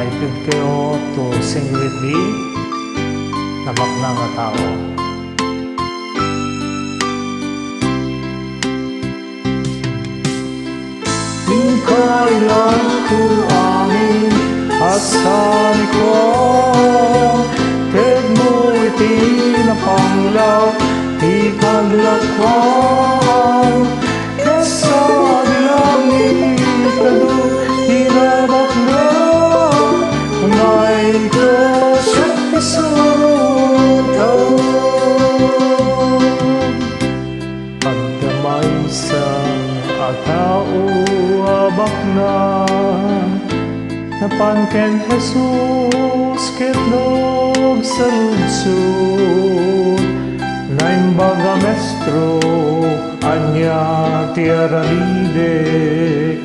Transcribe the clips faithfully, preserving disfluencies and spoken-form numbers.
Itedkayo to singletdi, Nabaknang a Tao. Inka ilako amin a sanikuan, tedmo iti napanglaw ti paglakuam. Ket sadi langit kadu ti nabaknang, umayka siak ti sumurot. Adda maysa a tao a baknang, napan ken Jesus ket nagsaludsod. Naimbag a, Maestro, ania ti aramidek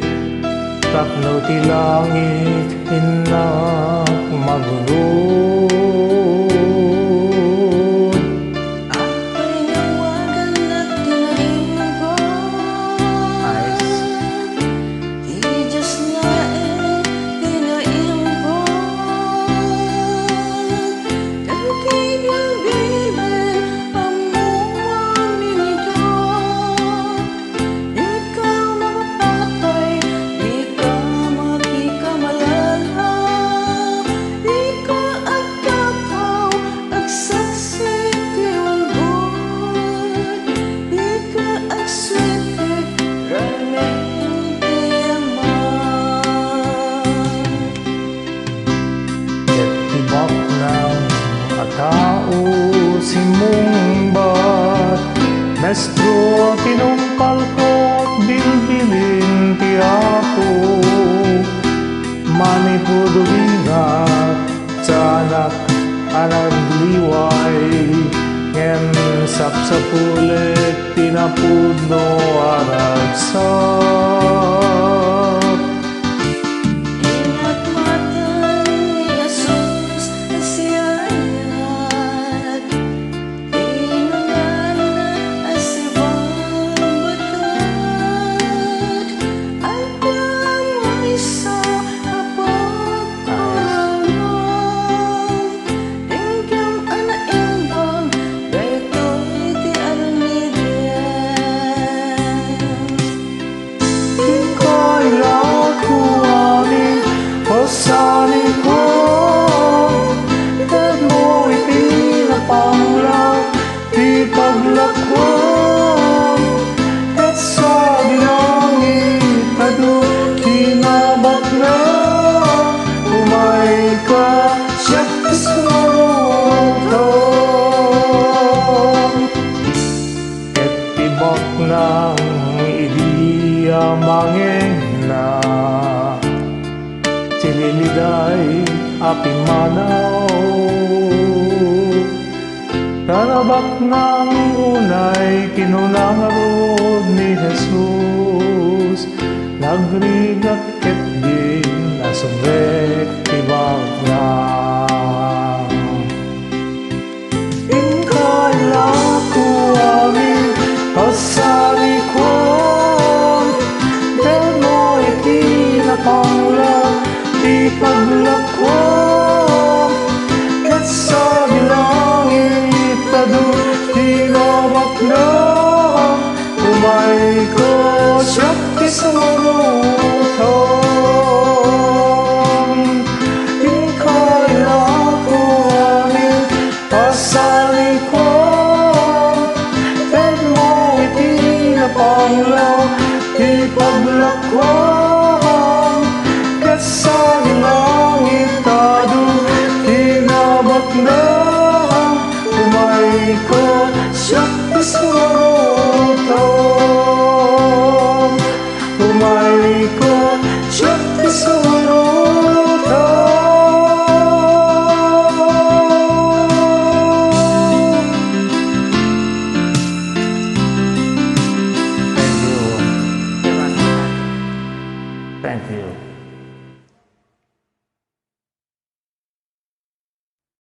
tapno ti langit innak magunod? Apay nga awagannak ti naimbag? Ay, Ti Dios laeng ti naimbag, ken ti bilbil ammo a minida. Dika mapatay, dika makikamalalag, dika agkakaw, agsaksi ti ulbod, dika agsuitek, ranen ti Ama. Ket ti baknang a tao simmungbat, Maestro, tinungpalko, bilbilin ti Apo. Manipud ubingak, saanak a nagliway, ngem sapsapulek ti napudno a ragsak. Inatmatan ni Jesus a siak, inunana a sibabagak, adda maysa a pagkurangan. Inggam a naimbag daytoy ti aramidem. Inka ilako amin a sanikuan, tedmo iti napanglaw ti paglakuam, ket sadi langit kadu ti nabaknang, umayka, siak ti sumurotam. Ket ti baknang idi amangenna, sililiday a pimmanaw. Ta nabaknang unay kinuna ngarud ni Jesus, nagrigat ketdin a subek ti baknang. Inka ilako amin a sanikuan, tedmo iti napanglaw ti paglakuam, ket sadi langit kadu ti nabaknang, umayka, siak ti sumurotam. Inka ilako amin a sanikuan, tedmo iti napanglaw ti paglakuam, ket sadi langit kadu ti nabaknang, umayka, siak ti sumurotam.